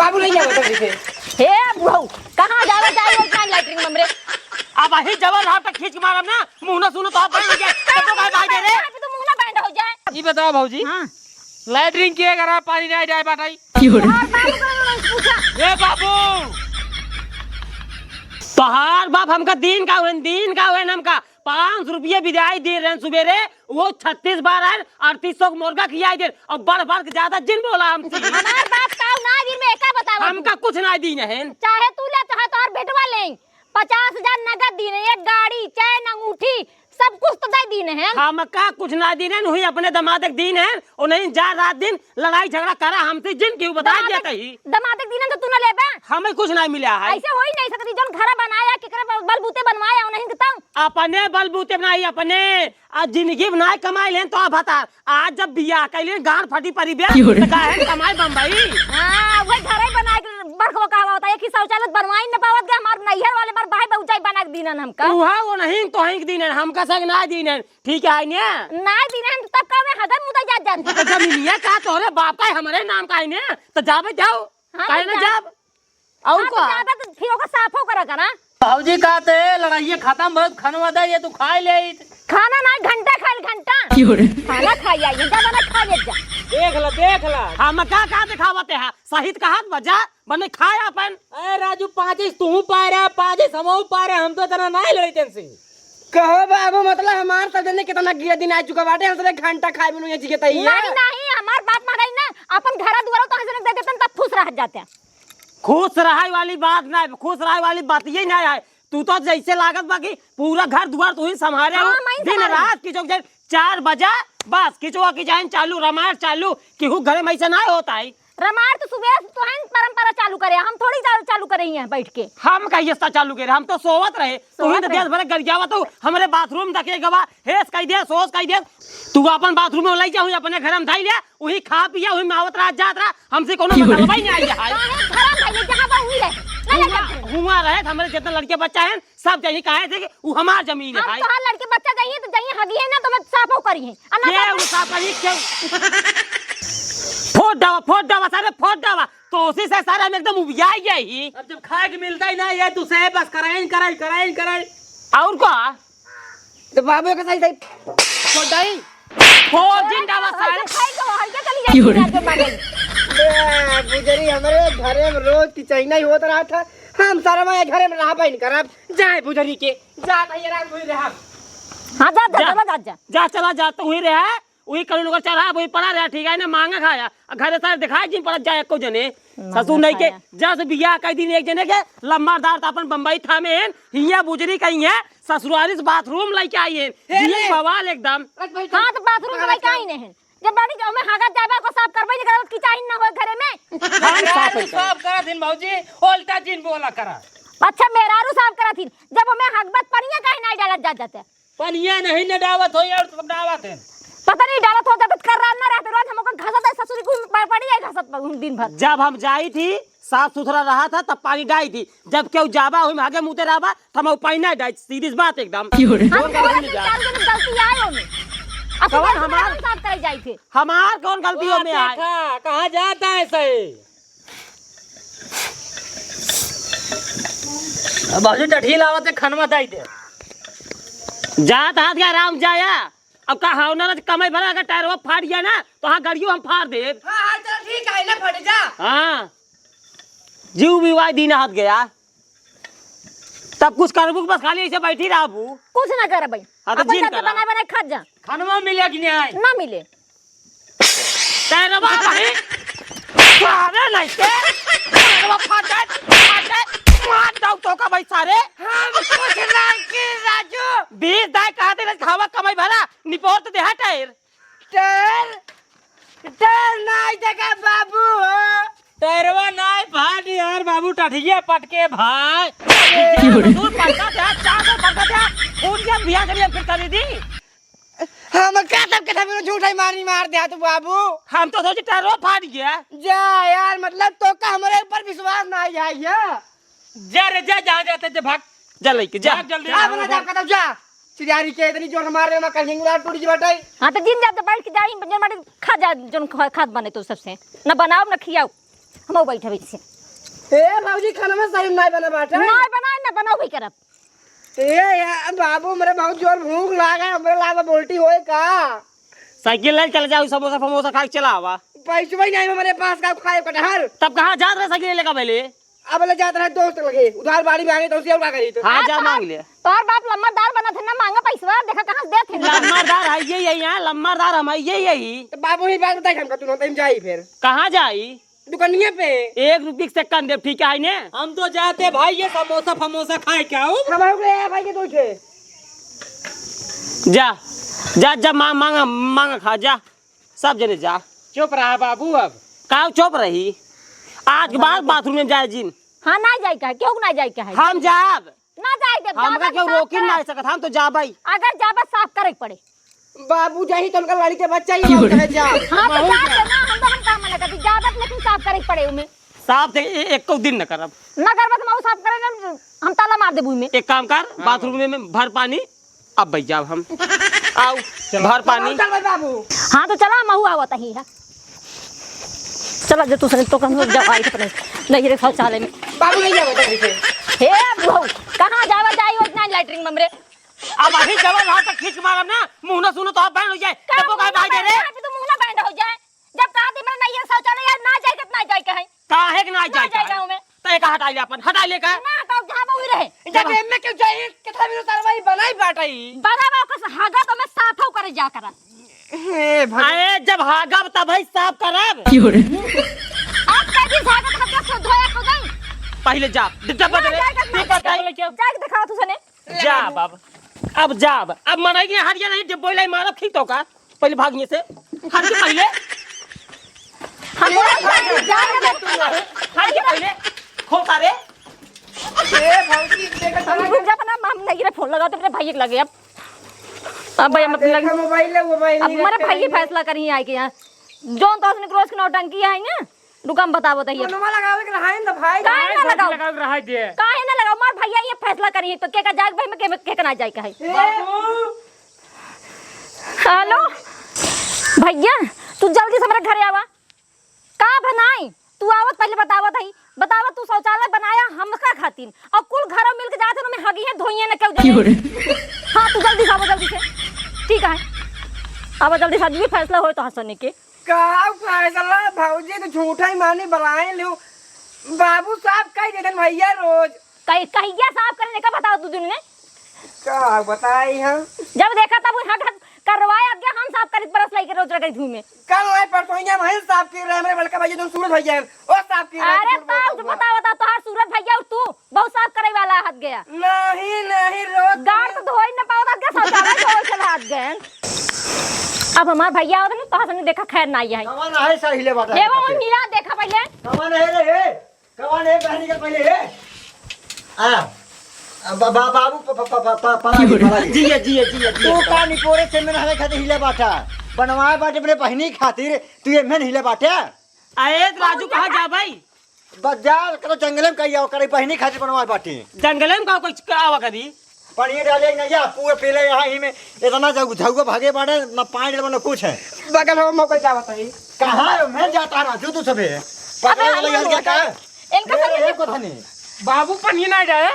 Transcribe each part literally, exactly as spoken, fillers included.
अब नहीं जावे तो पीछे। हे बुढ़ऊ, कहाँ जावे जाए वो इतना लैट्रिन में रे? अब अही जबर रहा तो खींच के मारब ना, मुंह ना सुनो तो आप बंद हो जाए। तो, तो भाई, भाई दे रे। यहाँ पे तो मुंह ना बंद हो जाए। ई बताओ भौजी, हाँ। लैट्रिन के करा पानी नहीं जाए बाटाई? क्यों रे? तोहार बाप को पूछा। ए बाबू, तोहार बाप हमका दीन का हुए, दीन का हुए हमका पाँच सौ रुपये बिदाई दे रहे हैं सुबेरे, वो छत्तीस बार आए, अड़तीस सौ के मुर्गा खियाई दे, और बढ़ बढ़ के ज्यादा जिन बोला हमसे। हमार बाप का ना दिन में एका बतावा तू। हमका कुछ ना दीन है। चाहे तू ले, चाहे तोहर बेटवा ले, पचास हजार नगद दीन है, एक गाड़ी, चैन, अंगूठी, सब कुछ तो दे दीन है। हमका कुछ ना दीन है, वही अपने दामाद के दीन है, और नहीं जा रात दिन लड़ाई झगड़ा करा हमसे, जिन क्यों बता दामाद दिया तही। दामाद के दीन है तो तू ना लेबे? हमें कुछ ना मिला है। ऐसे हो ही नहीं सकती, जौन घरा बनाया, केकरे बल-, बलबूते बनवाया, उन्हीं के तब। अपने बलबूते बनाई, अपने आ जिंदगी में नाय कमाई लेन तो आप बता। आज जब बियाह कइले गांड फटी परी बे, क्यों रे? तो काहे न कमाई बम्बई? हाँ, वही घरे बना के बरखवा कहवा होता है कि शौचालय बनवाई न पावत गए, हमार नैहर वाले बार भाई भौजाई बना के दीनन हमका। उहा वो नहीं तो हैं के दीनन, हमका संग ना दीनन, ठीक है ने? ना दीनन तब का में हदर मुदा जात जात। तो जमीनिया का तोरे बाप का है, हमरे नाम का है ने? तो जाबे जाओ, हाँ, काहे ना जा। जाब? और हाँ, तो का? ज्यादा तो फिर ओकर साफो करा करा। भौजी का ते लड़ाइये खत्म भइल, खनवा दे, ये तू खाए ले आई। खाना ना, घंटा खाइल, घंटा। क्यों रे? खाना खाई आई, ज्यादा ना खा ले जा। देख ला, देख ला। हम का, का दिखावते हैं? सहित कहत बजा, बने खाए अपन। ए राजू, पाजिश तू पाए रहा, पाजिश हमहू पाए रहा, हम तो इतना नहीं लड़ाई तेन से। कहो बाबू, मतलब हमार सब जने कितना गिरा दिन आ चुका बाटे, हम सब एक घंटा खाए बिनु ये चीज तई है। नहीं, नहीं, हमार बात मानाई ना, अपन घरा दुआरा तो हंसने दे देतन, तब खुश रह जाते हैं। खुश रहे वाली बात ना है, खुश रहे वाली बात ये ना है। तू तो जैसे लागत बा कि पूरा घर दुआर तू ही संभाले हो। हाँ, मैं ही दिन संभाले। रात किचो के चार बजा, बस किचो की जाइन चालू, रामायण चालू, केहू घरे में ऐसा ना होता है। रामायण तो सुबह से तो है परंपरा चालू करे, हम थोड़ी चालू, चालू करे ही हैं बैठ के। हम कहिए सा चालू करे, हम तो सोवत रहे, तू ही सोवत तो रहे। देश भर गरियावत हो, हमरे बाथरूम तक के गवा, हेस कह दे, सोस कह दे। तू अपन बाथरूम में लई जा, हुई अपने घर में धाई ले, वही खा पिया, वही में आवत रहा, जात रहा, हमसे कोनो मतलब ही नहीं आई है। काहे घर में धाई ले, जहाँ बा हुई रहे, ना ले हुआ, जाते हैं। हुआ रहे, हमरे जितना लड़के बच्चा है, सब जही काहे थे कि उ हमार जमीन है हम भाई। तोहार लड़के बच्चा जही तो जही हगी है ना, तो मैं साफो करी है। आ ना ये साफ उ साफ करी क्यों? फोड़ डावा, फोड़ डावा, सारे फोड़ डावा। तो उसी से सारे हम एकदम उबिया गए ही। अब जब खाए के मिलता ही ना, ये तू से बस कराइन, कराइन, कराइन, कराइन। और का? तो बाबू के सही, सही फोड़ डाई। फोड़ जिन डावा सारे। खाई तो हल्के चली जाती है, आज के बाद। बे, बुजरी, हमरे घरे में रोज की चैना ही होत रहा था। हम सारा मैं घरे में रहा बहन करब। जाए बुजरी के, जा भैया राम हुई रहा। हाँ, जा, जा, जा। चला, जा, जा। जा, चला, जा, तो हुई रहा। वही कल लोग चला, वही पड़ा रहा, ठीक है ना, मांगा खाया। आ घरे सारे दिखाई जिन पड़ा जाए को जने। मांगा ससुर नहीं के, खाया। जस बियाह कई दिन एक जने के, लम्बारदार त अपन बम्बई थामे हैं, हिया बुजरी कहीं है, ससुरारी से बाथरूम लेके आई हैं। हे जिए रे। बवाल एकदम। रख भाई, हाँ, तो बाथरूम के भाई कहीं नहीं है। जब बाड़ी के ओमे हागत जाबा को साफ करबे नहीं करत, किचाइन ना होए घरे में। हम साफ मेहरारू करब। साफ करत हिन भौजी, उल्टा जिन बोला करा। अच्छा, मेहरारू साफ करत हिन, जब ओमे हगबत पनिया काहे नहीं डालत जात जाते? पनिया नहीं न डावत हो यार, तुम डावत है। पता नहीं डालत हो, जब कर रहा ना रहते रोज हमको घसत है ससुरी को प-, पड़ी है घसत पर दिन भर। जब हम जाई थी, साफ सुथरा रहा था, तब पानी डाई थी। जब केहू जाबा, ओहिम हगे मुते रहबा, त हम पानी नहीं डाई, सीधी सी बात एकदम। क्यों रे? हम जोर का कहत नहीं हई, जा। चार जने गलती आए ओमे। अब कवन तू हमार? हम साफ करे जाई थे। हमार कौन गलती ओ ओमे आए? देखा, कहाँ जाता है सही? अब बाबूजी टठी लावत है, खनवा दाई दे। जात हाथ के आराम जाया। अब का हाव ना, ना कमाई भरा, अगर टायरवा फाट गया ना, तो हाँ, गाड़ियों हम फाड़ देब। हाँ, हाँ, चलो ठीक है, ना फट जा। हाँ। जीव भी वाई दिन हाथ गया। तब कुछ करबू कि बस खाली ऐसे बैठी रहबू? कुछ ना करब भाई। हाँ, तो अपन जिन जाके करा। बनाए बनाए खा जा। खनवा मिले कि नहीं आए? ना मिले। तेरवा भाई, सारे नहीं के, तेरवा फाटे, फाटे, मार दो तो का भाई सारे। हम कुछ नहीं के राजू। बीस दाई कहा दे, हवा कमाई भरा, निपोर तो देहा टायर। टायर, टायर नहीं देखा बाबू हो। टायरवा नहीं फाट यार बाबू, टठिया पटके भाई। क्यों रे? दूर पटका दे, चार सौ पटका दे, फूट गया, बिया चलिए फिर कर दी। हम का तब के तब झूठा मारी मार दे तू बाबू। हम तो सोचे टायरो फाट गया। जा यार, मतलब तो का हमारे ऊपर विश्वास ना आया है? जा रे जा, जहाँ जाते जा भाग। जा लइके जा। भाग जल्दी जा, जा, अपना जा। जा, कदम जा। चिड़ियारी के इतनी जोर से मार रहे, मैं कहीं उड़ा टूट जी बटाई। हाँ तो जिन जा तो बैठ के जाई, जन माटी खा जा, जन खा-, खात बने तो सबसे। न बनाओ न खियाओ। हम बैठे बैठे। ए भौजी, खाना में सही नाय बना बाटे। नाय बनाए, ना बनाओ भी करब। ए यार बाबू, मेरे बहुत जोर भूख लागा है, मेरे लागा बोल्टी होए का? साइकिल ले चल जाओ, समोसा फमोसा खा के चला आवा। पैसवा ही नहीं हमारे पास, का खाए कटहल? तब कहाँ जात रहे साइकिल लेकर पहले? अब ले जात रहे दोस्त लगे, उधार बाड़ी में आगे तो उसे और का करी तो? हाँ, हाँ, जा तो मांग ले। तोहर बाप लम्बरदार बनत है ना, मांगा पैसवा, देखा कहाँ से देत है। लम्बरदार है ये यही है, लम्बरदार हम है ये यही। तो बाबू ही बात बताई हमका, तू ना तो हम जाई फिर। कहाँ जाई? दुकानिया पे। एक रुपये से कम देब, ठीक है ने? हम तो जाते भाई, ये समोसा फमोसा खाए क्या हो? हम हो गए भाई के दो ठे। जा, जा, जा, मांग, मांग, मांग खा जा, सब जने जा। चुप रहा बाबू अब। का चुप रही? आज के बाद बाथरूम में जाए जिन। हाँ, ना जाए का है, क्यों ना जाए का है? हम जाब। ना जाए देब, हमका जाबत क्यों साफ रोकी करब। ना सकत, हम तो जाबई। अगर जाबत साफ करे के पड़े। बाबू जाही तो उनका लड़ी के बच्चा ही क्यों रे? कहे जा। हाँ, तो बहुत जा है। देना, हम तो हम काम ना करती, जाबत लेकिन साफ करे के पड़े उमे। साफ से ए-, एको दिन न करब। ना करबत, हम साफ करे ना, हम ताला मार देबू में। एक काम कर, हाँ। बाथरूम में, में भर पानी, अब बैठ जाब हम। आओ, चलो। भर पानी। चल, चल, बाबू। हाँ, तो चला, महू आवत ही है। चला, जो तू सने तो कम हो जाओ, आई अपने नहीं रे शौचालय में। बाबू नहीं जावे तो पीछे। हे बुढ़ऊ, कहाँ जावा जाई उतना लैट्रिन में रे? अब अभी जवन रहा तो खींच मारब ना, मुंह ना सुनो तो आप बैंड हो जाए। का तब वो काहे मुंह भाई दे रे? बैंड? अभी तो मुंह ना बैंड हो जाए। जब कहा थी मेरा नहीं है शौचालय, यार ना जाए, कितना जाए कहे? काहे के ना ना जाए जाए कहे? गाँव में। तो एक हटा ले अपन, हटा ले का? ना हटाओ, जहाँ वो ही रहे। जब जब एमे के जाए, कितना भी उतारवाई बनाई बाटई। बड़ा बा, ओकर से हगा तो मैं साफो करे जा करा। हे भगवान। अरे, जब हगब तब ही साफ करब। क्यों रे? आप कह दी हगा तो हगा से धोया को गई। पहले जा, डब्बा ना दे, जाए, कितना डब्बा दे। जाए, दिखाओ तू सने। जा बाबा, अब जा अब, अब मनाई के हरिया नहीं, डिब्बो लाई मारब, ठीक तो का? पहले भाग यहाँ से, हट के पहले। हम लोग भाग जाएंगे। हट के पहले, खोल सारे। ए भौजी, देखा हम रुक जा, अपना, हम नहीं रे, फोन लगाओ तो अपने भाई के लगे अब। अब भाई, हम अपने देखा लगे। मोबाइल है, मोबाइल अब नहीं हमारे रखा भाई है। फैसला करी आए के यहाँ। जौन तो उसने रोज के नौटंकी है ना, रुका, हम बतावत हई। फोनवा लगावे के रहाई न भाई। काहे ना लगाओ? लगावे के रहाई दे। काहे ना लगाओ? मार भैया ये फैसला करिए तो के का जाए भाई में, के, के का ना जाए का है। ए! बाबू! हेलो भैया, तू जल्दी से हमारे घरे आवा। का बनाई? तू आवत पहले बतावत हई, बतावत तू शौचालय बनाया हमका खातिर और कुल घरों मिल के जाते हैं, हगिए धोइए न क्यों जाए? क्यों रे? हाँ, तू जल्दी से आवा, जल्दी से। ठीक है, अब जल्दी से, आज भी फैसला होए तो हंसने के। का फैसला भौजी, तो झूठा ही मानी बलाए लियो। बाबू साफ कई देतन भैया रोज। कई, कहिया साफ करे, का बताओ तू दुनिया? का बताई हम? जब देखा तब उहाँ घर करवाए, अब क्या हम साफ करित बरस लाई के रोज रगड़ी धूमे। कल नहीं परसों यहाँ वहीं साफ कर रहे, हमारे बड़का भैया जो सूरज भैया है, वो साफ कर रहे हैं, अरे झूठ बोलता तो हुआ। बता, बता, तोहार सूरज भैया और तू बहुत साफ करे वाला हाथ गया। नहीं, नहीं, रोज गाड़ तो धोई न पावत, आज के शौचालय धोए चला हाथ गए। अब हमार भैया आवत न, तोहार संगे देखा खैर ना आई है। कवन है सर हिले बाटा ये वो के? मिला देखा पहले। कवन है रे, हे? कवन है बहनी के पहले, हे? आ, आ, बा-, बा-, बाबू, प-, प-, प-, प-, प-, पड़ा दे, पड़ा दे। जिया, जिया, जिया, जिया। तू का निपोरे से में हवे खातिर हिले बाटा? बनवाए बाटे अपने बहनी खातिर, तू ये में हिले बाटे? अरे राजू, कहाँ जा भाई? बाजार करो, जंगले में कहीं आओ करे, बहिनी खातिर बनवाए बाटे। जंगले में का कोई का आवा करी? पानी डाले नहीं जा, पूरे पीले यहाँ ही में इतना झउ-, झउआ भागे बाड़े, ना पानी डालबा, ना कुछ है। बगल हो, मौका जावत है। कहाँ है? मैं जाता राजू, तू सबे। अबे पकड़े वाला हम यार लोग क्या का? इनका ए, सब ए, कोठा नहीं। बाबू, पानी ना जाए।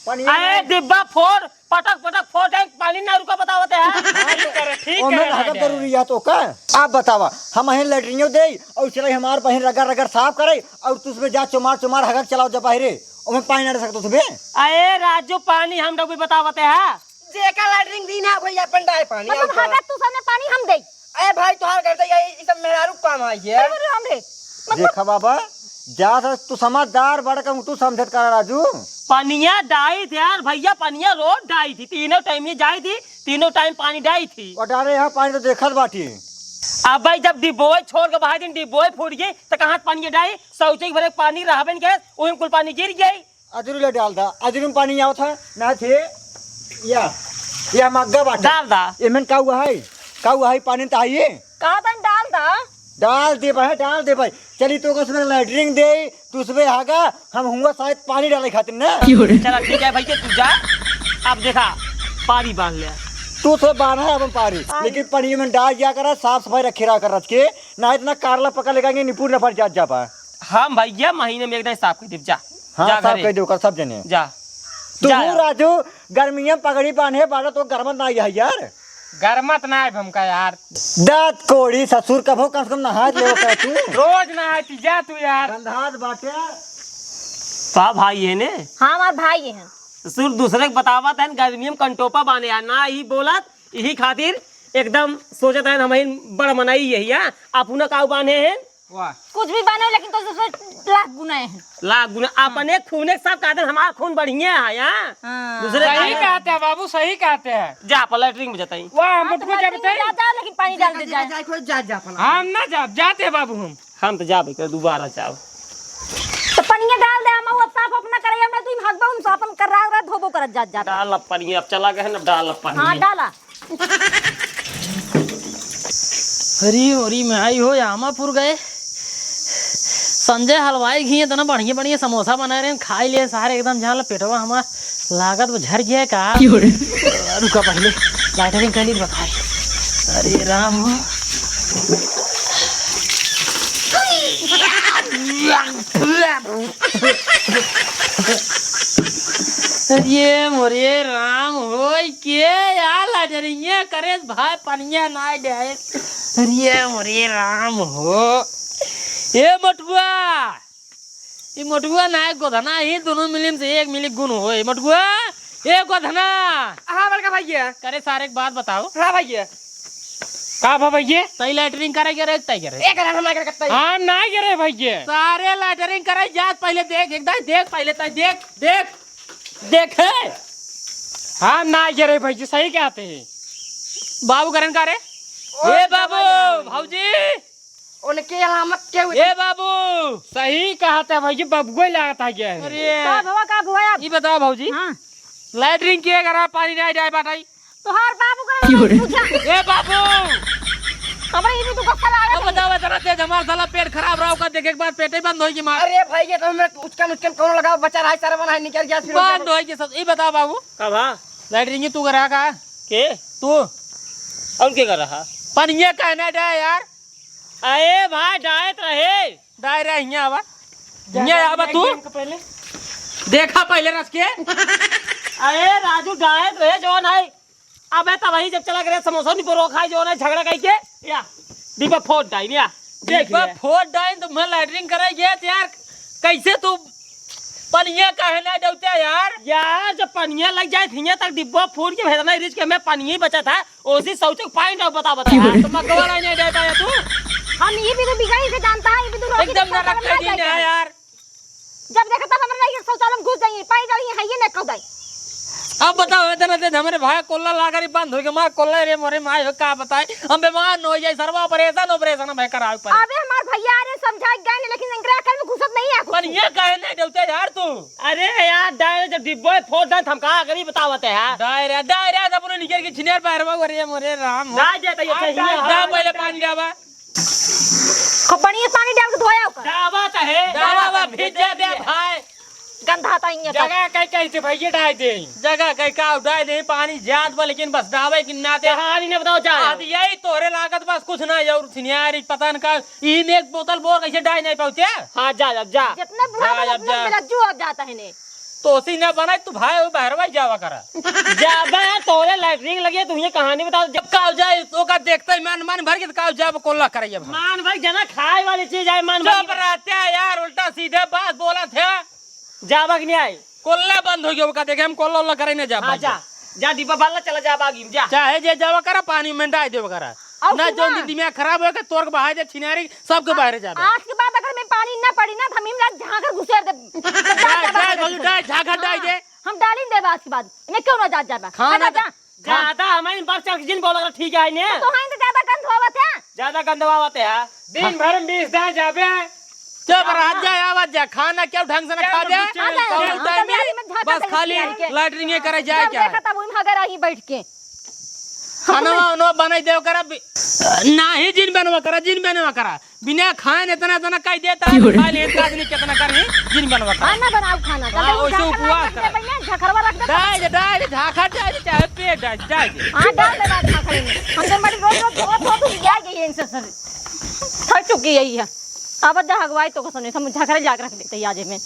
पानी अरे नहीं। डिब्बा फोड़, पटक पटक फोड़ दे, पानी ना रुका बतावत है। ठीक करे, ठीक ओमे करे, हगत राजा। जरूरी है तो का? आप बतावा, हम अहें लेटरिनो दे और चले हमार बहन रगड़ रगड़ साफ करे और तू उसमें जा चुमार चुमार हगत चलाओ जब बाहरे, ओमे पानी ना रह सकतो सुबे। अरे राजू, पानी हम डबे बतावत है। जेका लेटरिन दी ना भैया अपन डाए पानी, अपन और का? हगत तू सामने पानी हम दे। अरे भाई, तोहार घर से ये, ये सब मेहरारू काम आई है। अरे, अरे, हमरे, मतलब देखा बाबा, जा सा तू समझदार बड़ कम तू समझत करा राजू। पनिया डाई थी यार भैया, पनिया रोज डाई थी, तीनों टाइम ये जाई थी, तीनों टाइम पानी डाई थी। और डाले यहाँ पानी तो देखत बाटी। अब भाई जब डिबोए छोड़ के बाहर दिन डिबोए फूट गई तो कहाँ से पानी डाई? शौचे के भरे पानी रहबे न गए, वही कुल पानी गिर गई। अजरू ले डाल दा, अजरू में पानी आवत है, ना थे, या, या मग्गा बाटे। डाल दा। एमन का हुआ है? का हुआ है? पानी तो आइए। का तन डाल दा? डाल दे भाई, डाल दे भाई। चली तो उसमें लेटरिन दे, तू उसमें आगा, हम हुआ शायद पानी डाले खातिर ना। चला ठीक है भैया, तू जा, अब देखा, पारी बांध ले। तू तो बांधा है अपन पारी, पारी। लेकिन पानी में डाल दिया करा, साफ सफाई रखे रहा कर रच के, ना इतना कारला पकड़ लेगा, निपुर न फट जात जा पा। हम भइया महीने में एक दाईं साफ कइ देब, जा। हाँ, जा साफ घरे। कइ देब, ओकर सब जने। जा। तू जा। राजू, गर्मिया में पगड़ी बांधे बाड़ा तो गरमत ना है यार। गरमत ना है हमका यार। दांत कोड़ी ससुर, कभो कम से कम नहाय लेवे कर तू। रोज नहाय ती, जा तू यार। गंधात बाटे। का भाई है ने? हाँ, हमार भाई है। ससुर दूसरे के बतावत है, गर्मिया में कंटोपा बांधे यार, ना ही बोलत, यही खातिर एकदम सोचत है हम ही बड़ मनई यही है, अपना काऊ बांधे हैं। वाह। कुछ भी बांधे, लेकिन तो दूसरे लाख गुना है। लाख गुना। हाँ। अपने खूने के साथ कहते हैं, हमारा खून बढ़िया है, हाँ? हाँ। दूसरे सही का कहते हैं बाबू, सही कहते हैं। जा, अपन लैट्रिन में जाता ही। वाह, हाँ, तो मुटकू जब लैट्रिन में तई जा, जा, लेकिन पानी डाल दे जा, जाए। जा, जा, जा, जा, फला। हम ना जा, जाते हैं बाबू हम। हम तो जाबे कर, दोबारा जाओ। तो पनिया डाल दे, हम वो साफ अपना करे, हम तुम हगबा, हम साफ अपन कर रहा, रहा धोबो करत जात, जात। डाल अब पनिया, अब चला गए ना, डाल अब पनिया। हाँ, डाला। अरे ओरी में आई हो, आमापुर गए। संजय हलवाई घी इतना बढ़िया बढ़िया समोसा बनाए रहे, खाई लिए सारे एकदम, जान ला पेटवा हमार लागत बा झर गया का। क्यों रे? रुका पहले, लाइटरिंग कर ली बखाई। अरे राम हो। अरे मोरे राम होई के यार, लाइटरिंगे करे भाई, पनिया ना दे। अरे मोरे राम हो। ए मोटुआ, ई मोटुआ ना है, गोधना ही, दोनों मिलिम से एक मिली गुण होए। मोटुआ, ए गोधना। हाँ बड़का भैया। करे सारे एक बात बताओ। हाँ भैया। का भा भैया? तई लैट्रिन करे के रे, तई करे। एक घंटा हम ना करे कत्ता ही। हम ना करे भैया। सारे लैट्रिन करे जात पहले देख, एक दाई देख पहले, तई देख, देख, देखे। हम ना करे भैया, सही कहते हैं। बाबू करन का रे? ओ ए बाबू, बाबा। भौजी। उनके अलामत के हुए। ए बाबू, सही कहत है भौजी, बबुआ लागत है क्या है? अरे। का भवा, का भवा अब? ई बताओ भौजी। हाँ। लैट्रिन के अगर आप पानी नहीं जाए बाटाई। तोहार बाबू का क्यों रे? पूछा। ए बाबू। हमरे ई भी तू गुस्सा लागे अब है। बताओ, इतना तेज हमार साला पेट खराब रहा, ओकर देखे के बाद पेटे बंद होई कि मार। अरे भाई, ये तो हमें उचकन, उचकन कौन लगाओ, बचा रहा है, सारा बना है, निकल गया फिर बंद होई कि सब। ई बताओ बाबू। का भा? लैट्रिन की तू करा का? के? तू। और के कर रहा? पनिया कहना जाए यार। अरे भाई, डायत रहे। डाय रहे, हियाँ आवा। जा, हियाँ जा, आवा जा, तू। गेम के पहले। देखा पहले रस के। अरे राजू, डायत रहे, जौन है। अबे तब वही जब चला करे समोसा नहीं परो खाए, जौन है झगड़ा कई के। या, डिब्बा फोड़ डाइन, या। देख डिब्बा ले। फोड़ डाइन तो मैं लैट्रिन करे गया तो यार, कैसे तू पनिया काहे ना डौते यार? यार, जब पनिया लग जाए, हियाँ तक डिब्बा फोड़ के भेजना रिच के, मैं पनिया ही बचा था। ओसी शौचक पानी डाल, बता, बता। क्यों? तो मगवा नहीं दे पाया तू? हम ये भी तो बिगाड़ी से जानता है, ये भी तो रोटी एकदम तो ना रखते नहीं है यार। जब देखा तब हमारे लाइए शौचालय में घुस जाइए, पानी डालिए, है ये ना कौदाई। अब बताओ, इतना तेज हमरे भाई कोल्ला लागा रे बंद हो गया, मार कोल्ला रे मोरे माय हो, का बताए, हम बीमार न हो जाए, सरवा ऑपरेशन, ऑपरेशन हम करावे पड़े। अबे हमार भैया, अरे समझा गए नहीं, लेकिन इनकरे अकल में घुसत नहीं है कुछ। पर ये कहे नहीं डरते यार तू। अरे यार, डायरे जब डिब्बो फोड़ डाइन, हम का करी बतावत है यार। डायरे, डायरे, जब उन्हें निकल के छिनियर बाहर में, अरे मोरे राम हो। डाय देता ये आ, सही डाय, है। डाय पहले पानी डाबा। खूब बढ़िया पानी डाल के धोया ओकर। डाबा चाहे। डाबा, डाबा, भीज जा दे भाई। गंधा ताई ये तो। जगह कई कई से भैया डाय दे। जगह कई का डाय दे, पानी जात बा, लेकिन बस डाबे कि ना दे। कहानी ने बताओ जा। आज यही तोहरे लागत बस कुछ ना, और छिनियारी पता न का, ई में एक बोतल बोर कैसे डाय नहीं पाउते? हाँ, जा, जा, जा। जितने बुढ़ा जा, बा, जा, उतने जा। बिलज्जू हो जाता है ने। तोसी ना बनाई, तू भाई, वो बहरवा ही जावा करा। जाबे, तोरे लैट्रिन लगे, तू ये कहानी बताओ। जब काव जाए, तो का देखते ही मन, मन भर के तो काव जाए, कोल्ला करे अब। मान भाई, जना खाए वाली चीज है, मान भाई। चुप रहते हैं यार, उल्टा सीधे बात बोलत है। जाबा कि नहीं आई? कोल्ला बंद हो गया, ओका देखे हम कोल्ला ओल्ला करे नहीं जाबा। हाँ, जा, जा, डिब्बा बाल चला जा, बागी में जा। चाहे जे जावा करा, पानी में डाल देवा करा। और ना, सुना। जौन दिन दिमाग खराब होएगा, तोर के बाहर जा, छिनारी, सबके बाहर जाबे। आज के बाद अगर मैं पानी ना पड़ी ना, तो हम इमला झांकर घुसेर दे। डाल, डाल, भौजी, डाल, झांकर डाल दे। हाँ, हम डालिन देबा आज के बाद। इन्हें क्यों ना जात जाबा? खाना हटा जा। ज्यादा हमारी बार चढ़ के जिन बोला कर ठीक है ने। तो हाँ, इनसे ज्यादा गंध होवत है। ज्यादा गंध होवत है। दिन भर में बीस दाएं जाबे। चुप रह जा, आवत जा, खाना क्यों ढंग से ना खा दे। आ जाए, कौनो हम तो टाइम बिहारी में झांका बस दे खाली बिहारी के। लैट्रिन करे जाए जब क्या? देखा तब उनमें अगर आई बैठ के। खाना वाना बनाई देव करा, बि-, नाही जिन बनवा करा, जिन बनवा करा। बिना खाए न इतना, इतना कह देता है, क्यों रे? खा ले, इतना आदमी कितना कर ही, जिन बनवा करा। हाँ, ना बनाओ खाना। हाँ, चल, वैसे झांखर उपवास रख दे, करा। पहले झांखरवा रख दे। डाल दे, डाल दे, झांखर डाल दे, चाहे पेट डाल दे, डाल दे। हाँ, डाल दे बात झांखर में। हम तो बड़ी रोज, रोज धोत, धोत उबिया गई है इनसे सर। थक चुकी है ये। अब जा हगवाई तो कसने, हम झखरे लाग रख देते आज में।